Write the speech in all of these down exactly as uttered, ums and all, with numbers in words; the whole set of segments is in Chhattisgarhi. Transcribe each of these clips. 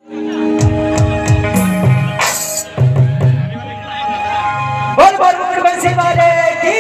बोल, बोल, बोल, बंसी वाले की।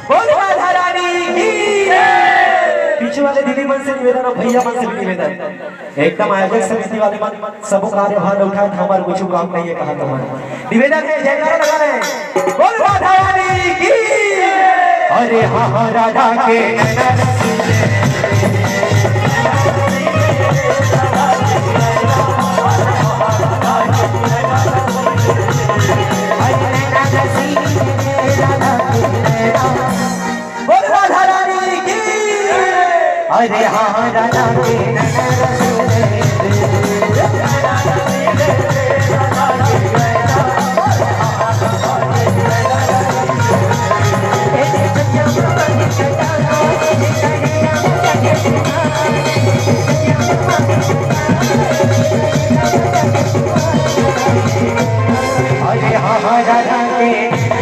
बोल राधा रानी की। पीछे वाले दीदी मन से निवेदन और भैया मन से भी निवेदन, एकदम आयोजक समिति वाले मन सबो कार्यभार उठाए थे, हमार कुछ काम नहीं है, कहा तुम्हारा निवेदन है, जयकारा लगा रहे हैं। बोल राधा रानी की। अरे हाँ, हाँ, राधा के नैना रसीले। बोल राधा रानी की। अरे हाँ, राधा के नैना रसीले। अरे हाँ, हाँ, राधा के